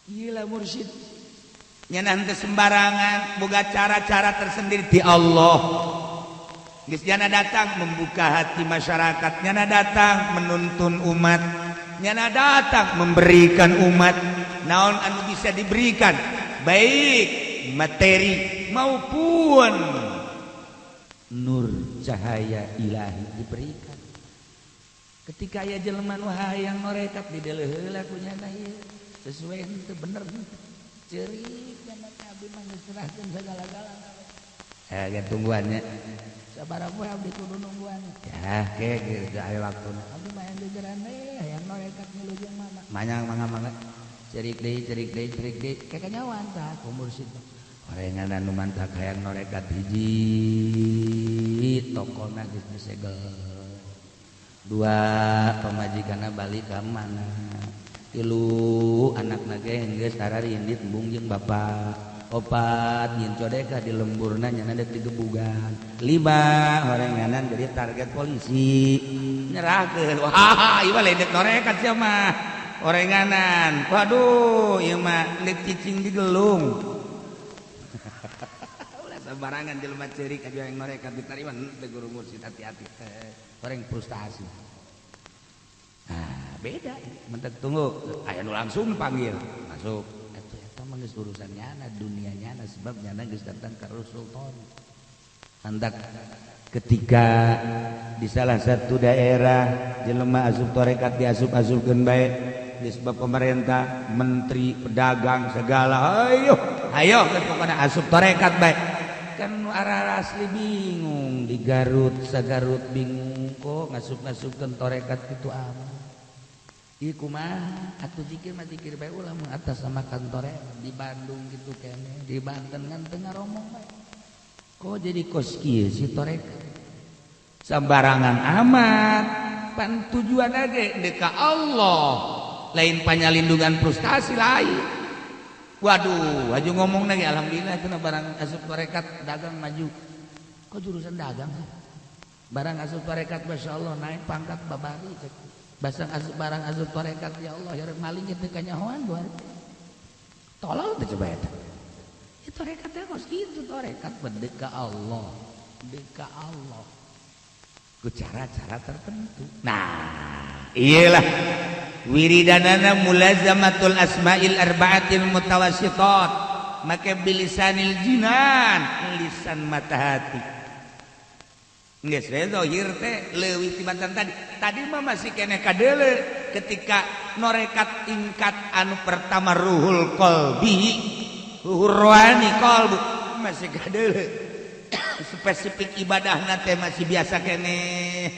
Gila mursyid. Nyana henteu sembarangan, boga cara-cara tersendiri di Allah. Geus nyana datang membuka hati masyarakat, nyana datang menuntun umat, nyana datang memberikan umat naon anu bisa diberikan, baik materi maupun nur cahaya ilahi diberikan. Ketika aya jelema nu hayang norekat dideuleuh heula ku nyana ieu sesuai henteu bener henteu. Ceurik nyana teh abdi mah geus serahkeun sagala-galana. Ge tungguannya. Sabaraha poe abdi kudu nungguan. Ya, ke geus aya waktuna. Abdi mah hayang gegeran we, hayang norekat milu jeung mama. Manyang mangga-mangga. Ceurik deui, ceurik deui, ceurik deui. Ke kanyawan tah ku mursyid. Orengan anu mantak hayang norekat hiji tokona geus disegel. Dua pamajikanna balik ka mana. Tilu anakna ge geus tararindit embung jeung bapa. Opat nyin codeka di lemburna nyana dek digebugan. Lima orenganan jadi target polisi. Nyerahkeun. Wah, ieu mah lain dek norekat sia mah. Orenganan. Waduh, ieu mah dek cicing di gelung. Ulah sembarangan jelema ceurik aja yang norekat diterima henteu guru mursyid hati-hati. Orang frustasi. Nah, beda. Mentek tunggu, aya nu langsung panggil, masuk. Atuh eta mah geus urusan nyana, dunia nyana sebab nyana geus datang ka Sultan. Hendak ketika di salah satu daerah jelema asup tarekat diasup-asupkeun bae disebab pemerintah, menteri, pedagang segala, ayo ayo pokoknya asup tarekat bae. Kan arah asli bingung di Garut, sagarut bingung kok ngasup-ngasupkeun tarekat kitu amat. Ieu kumaha atuh zikir mah zikir bae ulah mun atas sama kantore di Bandung gitu kene, di Banten ngan teu ngaromong bae. Kok jadi kos kieu si tarekat? Sembarangan amat. Pan tujuan ge deka Allah, lain panyalindungan frustasi lain. Waduh, aju ngomong lagi alhamdulillah kena barang asup tarekat dagang maju. Kok jurusan dagang sih? Barang asup tarekat Masya Allah naik pangkat babari. Basang asup barang asup tarekat ya Allah ya maling teu kanyahoan gua. Tolol teh coba eta. Ya tarekat teh kos kitu tarekat bendek ka Allah, deka Allah. Ku cara-cara tertentu. Nah, iyalah wiridanana mulazamatul asma'il arba'atil mutawassitat make bilisanil jinan lisan mata hati. Geus we zahir teh leuwih tibatan tadi. Tadi mah masih keneh kadeule ketika norekat tingkat anu pertama ruhul qalbi, ruhul rohani qalbu masih kadeule. Spesifik ibadahna teh masih biasa keneh.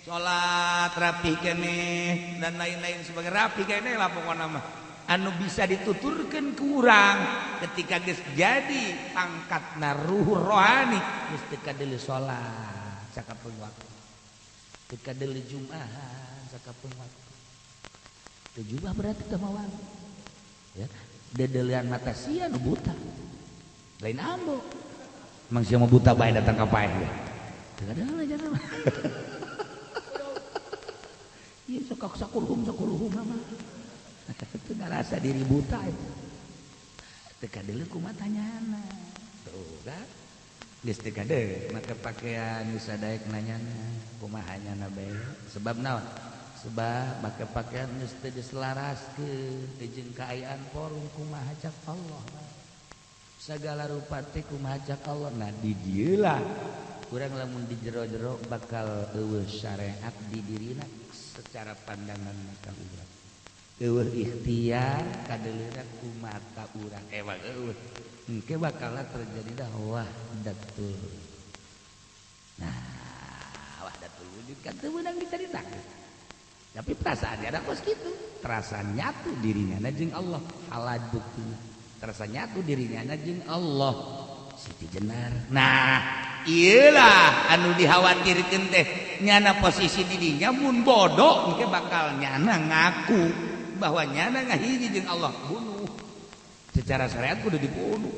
Salat rapi keneh dan lain-lain sebagai rapi keneh lah pokokna mah. Anu bisa dituturkeun ku urang ketika geus jadi pangkatna ruhul rohani geus teu kadeule salat sakapeung waktu. Teu kadeule Jumahan sakapeung waktu. Teu jubah berarti teu mawa. Ya, dedelean mata sia nu buta. Lain ambo. Emang sia mau buta bae datang ka paeh ge. Teu kadeule jangan mah. Ieu sok sakulhum sakulhum mah. Teu ngarasa diri buta eta. Teu kadeule kumaha tanyana. Tuh kan. Geus teu kadeule make pakaian nu sadaek nanyana kumaha nyana bae. Sebab naon? Sebab make pakaian geus teu diselaraskeun jeung kaayaan forum kumaha cak Allah. Segala rupa teh kumaha cak Allah. Nah di dieu lah urang lamun di jero-jero bakal eueuh syariat di dirina secara pandangan mata urang. Eueuh ikhtiar kadeuleuna ku mata urang emang eueuh. Engke bakal terjadi dah wahdatul. Nah, wahdatul wujud kan teu meunang dicaritakeun. Tapi perasaannya ada kos kitu, terasa nyatu dirinya jeung Allah, halal buktinya. Terasa nyatu dirinya jeung Allah. Siti Jenar. Nah, iyalah anu dikhawatirkeun teh nyana posisi didinya mun bodoh engke bakal nyana ngaku bahwa nyana ngahiji jeung Allah, bunuh. Secara syariat kudu dibunuh.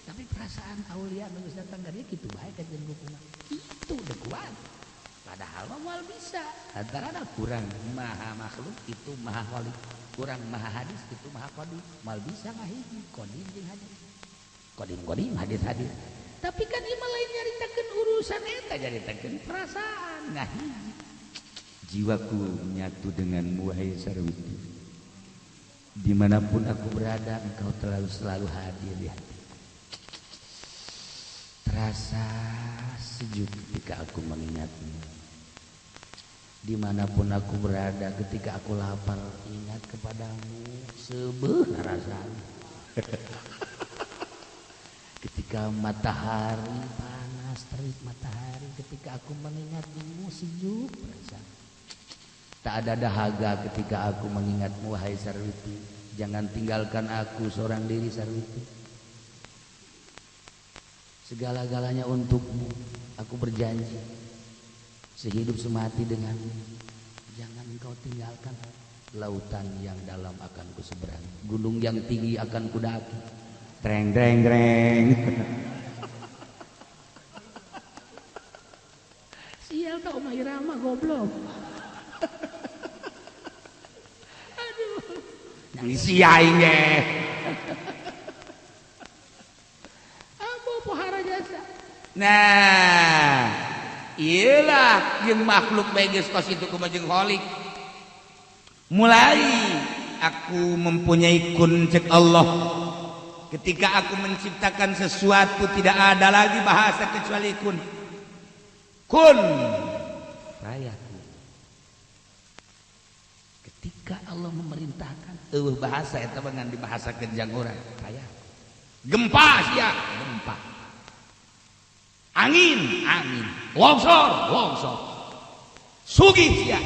Tapi perasaan aulia nu geus datang dari kitu bae ka jeung hukuman. Kitu udah kuat. Padahal mah moal bisa. Antara kurang maha makhluk itu maha khalik, kurang maha hadis itu maha qadim. Moal bisa ngahiji qadim jeung hadis. Qadim-qadim hadis-hadis. Tapi kan ieu mah lain nyaritakeun urusan eta, nyaritakeun perasaan ngahiji. Jiwaku menyatu denganmu wahai Sarwiti. Dimanapun aku berada, engkau terlalu selalu hadir di hati. Terasa sejuk ketika aku mengingatmu. Dimanapun aku berada, ketika aku lapar, ingat kepadamu. Sebeh rasanya. Ketika matahari panas, terik matahari, ketika aku mengingatmu, sejuk rasanya. Tak ada dahaga ketika aku mengingatmu wahai Sarwiti. Jangan tinggalkan aku seorang diri Sarwiti. Segala-galanya untukmu. Aku berjanji sehidup semati denganmu. Jangan engkau tinggalkan. Lautan yang dalam akan kuseberangi, gunung yang tinggi akan kudaki. Treng treng treng. Sial tau Oma Irama goblok. Aduh. Nangis aing ge. Ambo pohara jasa. Nah, iyalah jeung makhluk bae geus kos itu kumaha jeung khalik. Mulai aku mempunyai kun cek Allah. Ketika aku menciptakan sesuatu tidak ada lagi bahasa kecuali kun. Kun rayaku. Ketika Allah memerintahkan eueuh bahasa eta mah ngan dibahasakeun jang urang rayaku. Gempa sia, gempa. Angin, angin. Longsor, longsor. Sugih sia.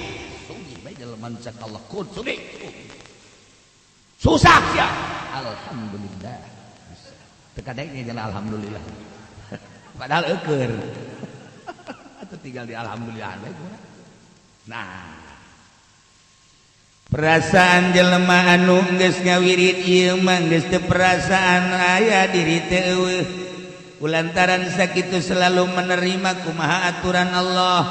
Sugih bae jelema cek Allah kun sugih. Susah sia. Alhamdulillah. Teu kadenge jeung alhamdulillah. Padahal eueur. Atuh tinggal di alhamdulillah bae. Nah. Perasaan jelema anu geus ngawirid ieu mah geus teu perasaan aya diri teh eueuh. Kulantaran sakitu selalu menerima kumaha aturan Allah.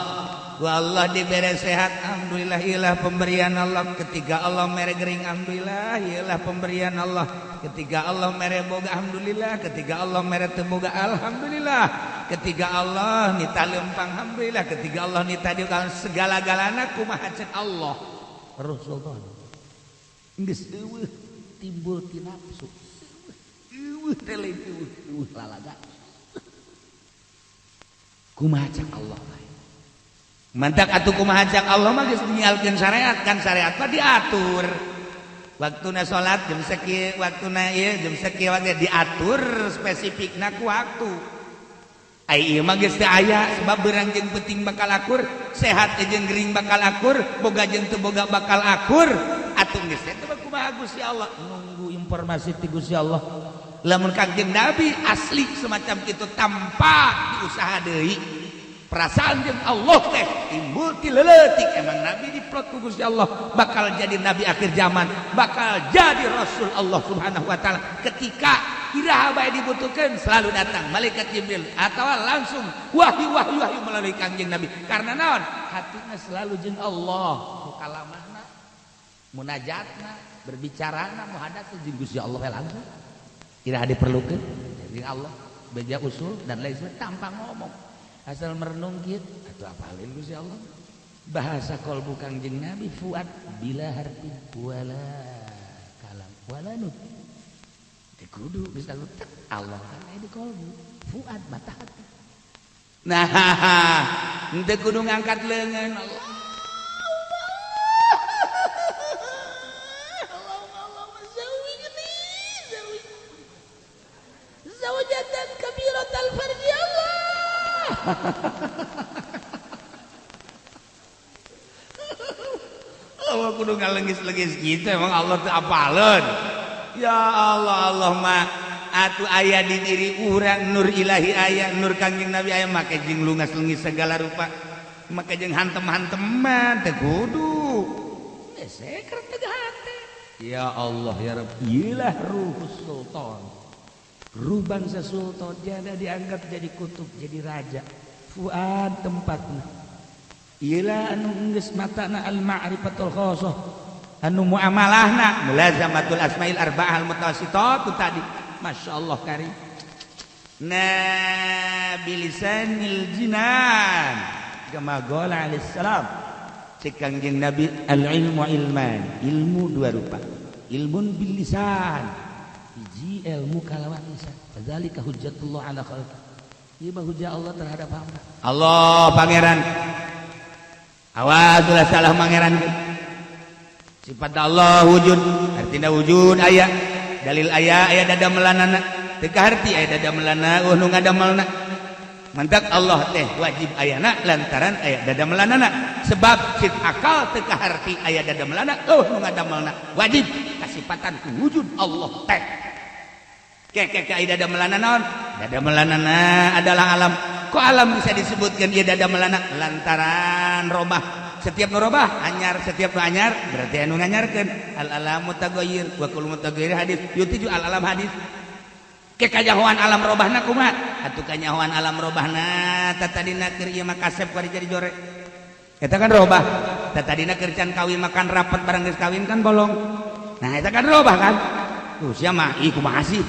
Ku Allah dibere sehat, alhamdulillah ilah pemberian Allah. Ketika Allah mere gering, alhamdulillah ilah pemberian Allah. Ketika Allah mere boga, alhamdulillah. Ketika Allah mere teu boga, alhamdulillah. Ketika Allah nita lempang, alhamdulillah. Ketika Allah nita diukang segala-galana kumaha cek Allah. Rasulullah geus eueuh timbul ti nafsu, eueuh teh lain eueuh lalaga kumaha cek Allah bae. Mantak atuh kumaha cek Allah mah geus ninggalkeun syariat, kan syariat mah diatur waktuna salat jam sakieu, waktuna ieu jam sakieu, waktu diatur spesifikna ku waktu. Ai ieu mah geus teu aya sebab beurang jeung peuting bakal akur, sehat jeung gering bakal akur, boga jeung teu boga bakal akur. Atuh geus teh kumaha Gusti Allah nunggu informasi ti Gusti Allah. Lamun Kangjeng Nabi asli semacam itu tanpa diusaha deui. Perasaan jeung Allah teh timbul ti leutik. Emang Nabi diplot ku Gusti Allah bakal jadi nabi akhir zaman, bakal jadi rasul Allah Subhanahu wa taala. Ketika iraha bae dibutuhkan selalu datang malaikat Jibril atau langsung wahyu wahyu wahyu melalui Kangjeng Nabi. Karena naon? Hatinya selalu jeung Allah, mukalamahna, munajatna, berbicarana, muhadatsna jeung Gusti Allah langsung. Iraha diperlukeun jeung Allah, beja usul dan lain sebagainya tanpa ngomong. Asal merenung kieu atuh apalin Gusti Allah. Bahasa kolbu Kangjeng Nabi fuad bila harfi wala kalam wala nut. Kudu bisa letak Allah kan aya di kolbu fuad mata hati. Nah, henteu kudu ngangkat leungeun Allah. Allah zawijni zawi zawjatan kabiratal farji Allah. Allah kudu ngalengis-lengis kitu emang Allah teu apaleun. Ya Allah, Allah mah atuh aya di diri urang nur ilahi aya, nur Kangjeng Nabi aya, make jeung lungas-lungis segala rupa, make jeung hantem-hanteman teu kudu. Geus keur teu hate. Ya Allah ya Rabb, ieulah ruh sultan. Ruh bangsa sultan jada dianggap jadi kutub, jadi raja. Fuad tempatna. Ieulah anu geus matana al-ma'rifatul khassah. Anu muamalahna mulazamatul asmail arba'ah al mutawassitah tu tadi. Masya Allah karim. Nah bilisanil jinan kama qala alaihi salam. Cek Kangjeng Nabi al ilmu ilman, ilmu dua rupa. Ilmun bil lisan, hiji ilmu kalawan lisan. Kadzalika hujjatullah ala khalqi. Ieu mah hujjah Allah terhadap hamba. Allah pangeran. Awas ulah salah pangeran. Sifat Allah wujud, artinya wujud aya, dalil aya, aya dada melanana, teu kaharti aya dada melana, eueuh nu ngadamelna. Mantak Allah teh wajib ayana lantaran aya dada melanana, sebab cik akal teu kaharti aya dada melana, eueuh nu ngadamelna. Wajib kasipatan wujud Allah teh. Ke ke ke aya dada melana naon? Dada melanana adalah alam. Kok alam bisa disebutkan ieu dada melana? Lantaran robah. Setiap nu robah anyar, setiap nu anyar berarti anu nganyarkeun. Al alamu taghayyur wa kullu mutaghayyir hadis yutiju al alam hadis. Ke kanyahoan alam robahna kumaha? Atuh kanyahoan alam robahna tatadina keur ieu mah kasep bari jadi jore. Eta kan robah. Tatadina keur can kawin makan rapat barang geus kawin kan bolong. Nah eta kan robah kan? Tuh sia mah ih kumaha sih?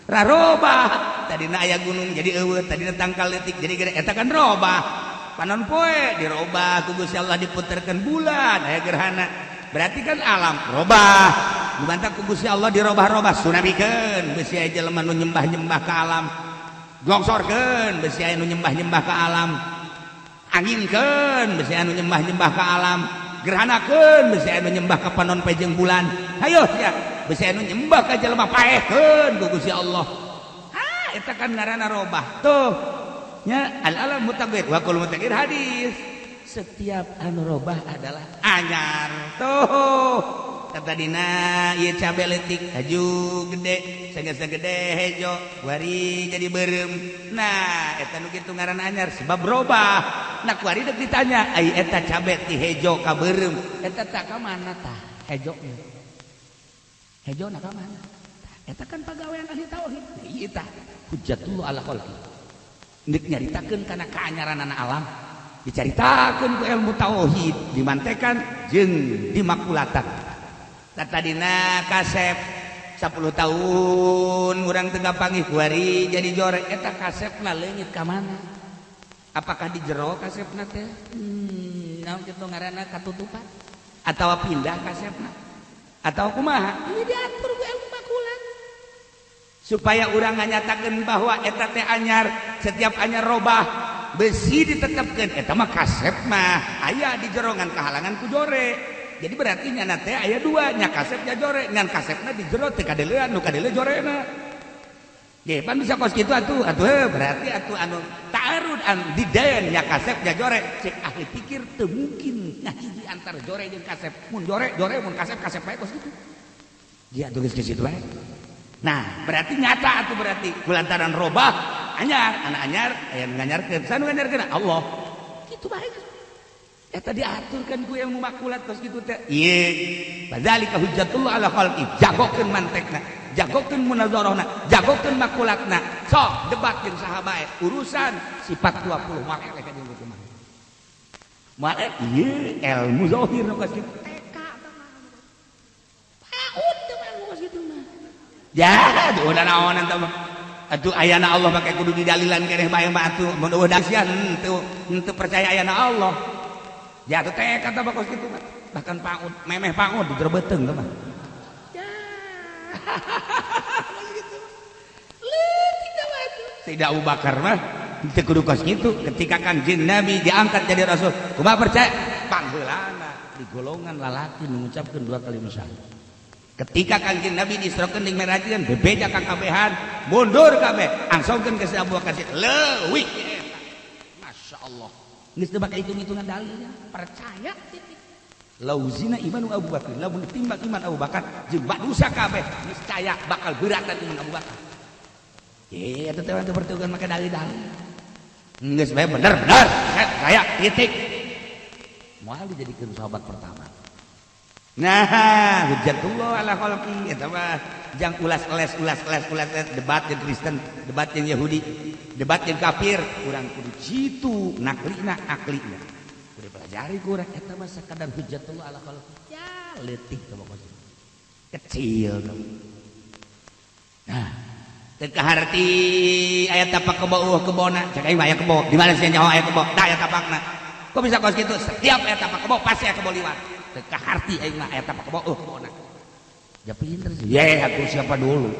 Ra robah. Tadina aya gunung jadi eueuh, tadina tangkal leutik jadi gede, eta kan robah. Panon poe dirobah ku Gusti Allah diputerkeun bulan aya gerhana. Berarti kan alam robah. Dibantah ku Gusti Allah dirobah-robah sunamikeun besi aya jelema nu nyembah-nyembah ka alam. Gongsorkeun besi aya nu nyembah-nyembah ka alam. Anginkeun besi aya nu nyembah-nyembah ka alam. Gerhanakeun besi aya nu nyembah ka panon poe jeung bulan. Hayo sia besi aya nu nyembah ka jelema paehkeun ku Gusti Allah. Ah eta kan ngaranna robah. Tuh nya al alam mutaghayyir wa kullu mutaghayyir hadis. Setiap anu robah adalah anyar. Tuh tadina ieu cabe leutik haju gede, sageus gede hejo, wari jadi beureum. Nah eta nu kitu ngaranna anyar sebab robah. Nah, kuari dek ditanya, ai eta cabe ti hejo ka beureum, eta tak ka mana tah hejo? Hejo na ka mana? Eta kan pagawean ahli tauhid. Ieu tah hujjatullah ala khalqi. Ndek nyaritakeun kana kaanyaranana alam, dicaritakeun ku ilmu tauhid, dimantekan jeung dimakulatan. Tadina kasep 10 tahun urang teu panggih, kuari jadi jore. Eta kasepna leungit ka mana? Apakah di jero kasepna teh, naon kitu ngaranna, katutupan atawa pindah kasepna atau kumaha? Ini diatur ku ilmu makulat supaya urang nganyatakeun bahwa eta teh anyar. Setiap anyar robah besi ditetapkeun, eta mah kasep mah aya di jerongan, kahalangan ku jore. Jadi berarti nyana teh aya dua nya, kasep nya jore, ngan kasepna di jero teu kadeulean, nu kadeuleu jorena. Ge pan bisa kos kitu atuh. Atuh berarti atuh anu ta'arud an didayan nya kasep nya jore. Cek ahli pikir teu mungkin ngahiji antara jore jeung kasep. Mun jore jore, mun kasep kasep bae, kos kitu. Dia tulis ke situ bae. Nah, berarti nyata atuh, berarti kulantaran robah anyar, anak anyar aya nu nganyarkeun. Saha nu nganyarkeun? Allah. Kitu bae. Eta diaturkan ku ilmu makulat kos kitu teh. Ieu badzalika hujjatullah ala khalqi. Jagokeun mantekna, jagokeun munazarahna, jagokeun makulatna. Sok debat jeung saha bae urusan sifat 20, moal eleh ka jeung kumaha. Moal ieu ilmu zahir nu kos kitu. TK PAUD teh mah kos kitu mah. Ya, udah naonan teh mah. Atuh ayana Allah make kudu didalilan keneh bae mah atuh. Mun eueuh dasian henteu henteu percaya ayana Allah. Ya atuh TK teh kos kitu mah. Bahkan PAUD, memeh PAUD di jero beuteung teh mah. Ya. Gitu. Leutik teh mah atuh. Sayidina Abu Bakar mah teu kudu kos kitu. Ketika Kangjeng Nabi diangkat jadi rasul, kumaha percaya? Pangheulana di golongan lalaki mengucapkeun dua kalimat syahadat. Ketika Kangjeng Nabi diisrokeun jeung Mi'rajkeun, bebeja ka kabehan, mundur kabeh, angsongkeun ke Abu Bakar leuwih eta. Masya Allah. Geus teu baka hitung-hitungan dalilnya, percaya titik. Lauzina imanu Abu Bakar, lamun ditimbang iman Abu Bakar jeung dosa kabeh, niscaya bakal beratan iman Abu Bakar. Ye, eta teh teu pertugan make dalil-dalil. Geus bae bener bener, saya titik. Moal dijadikeun sahabat pertama. Nah, hujjatullah ala khalqi eta mah jang ulas les ulas les ulas les debat jeung Kristen, debat jeung Yahudi, debat jeung kafir, urang kudu jitu naklina aklina. Kudu pelajari ku urang eta mah sakadar hujjatullah ala khalqi. Ya, leutik teh pokoknya. Kecil tuh. Nah, teu kaharti aya tapak kebo eueuh kebona, cek aing mah aya kebo. Di mana sih nyaho aya kebo? Tah aya tapakna. Kok bisa kos kitu? Setiap aya tapak kebo pasti aya kebo liwat. Teu kaharti aing mah aya tapak kebo eueuh kebona. Ya pinter sih. Ye, atuh siapa dulu?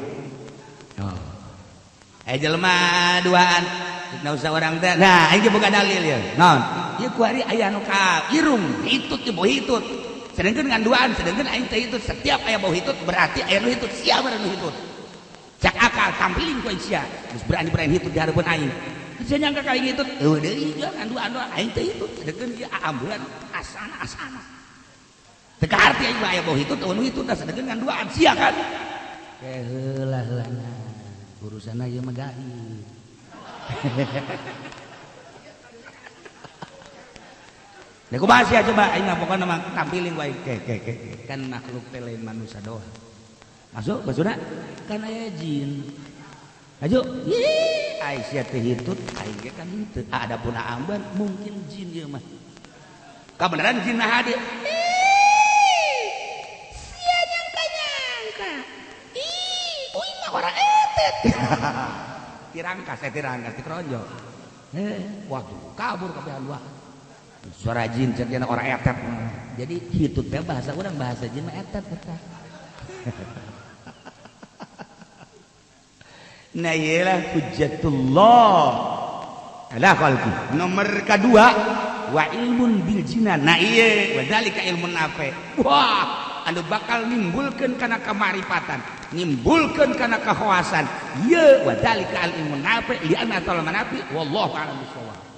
Oh. Eh, jelema duaan. Nah, usah orang teh. Nah, aing ge boga dalil ya. Naon? Ieu kuari aya nu ka irung, hitut ge bau hitut. Sedangkan ngan duaan, sedangkan aing teh hitut. Setiap aya bau hitut berarti aya nu hitut. Siapa nu hitut? Cak akal tampilin ku aing sia. Geus berani-berani hitut di hareupeun aing. Sia nyangka ka aing hitut. Eueuh deui ngan duaan doang aing teh hitut. Sedangkan ieu aambean asana asana. Teu kaharti aing mah aya bau hitut, eueuh nu hitut, sedangkan ngan duaan sia kan. Ke heula heulana. Urusanna ieu mah gaib. Nah, kumaha sia coba aing mah pokona mah tampilin wae ke ke ke kan makhluk teh lain manusia doang. Masuk maksudna kan aya jin. Aju, ih, ai sia teh hitut, aing ge kan henteu. Adapun amban mungkin jin ieu mah. Kabeneran jin nah hadir. Ih, sia nyangka-nyangka. Ih, uing mah ora etet. Tirangkas, eh tirangkas dikeronjok. Eh, waduh, kabur kabehan dua. Suara jin cek ora etet. Jadi hitut teh bahasa urang, bahasa jin mah etet eta. Nah, iyalah hujjatullah ala khalqi. Nomor kedua wa ilmun bil jinan. Nah iya, wa dzalika ilmun nafi. Wah, anu bakal nimbulkeun kana kamaripatan, nimbulkeun kana kahoasan. Ieu wa dzalika al ilmun nafi li anna tal manafi wallahu a'lam bissawab.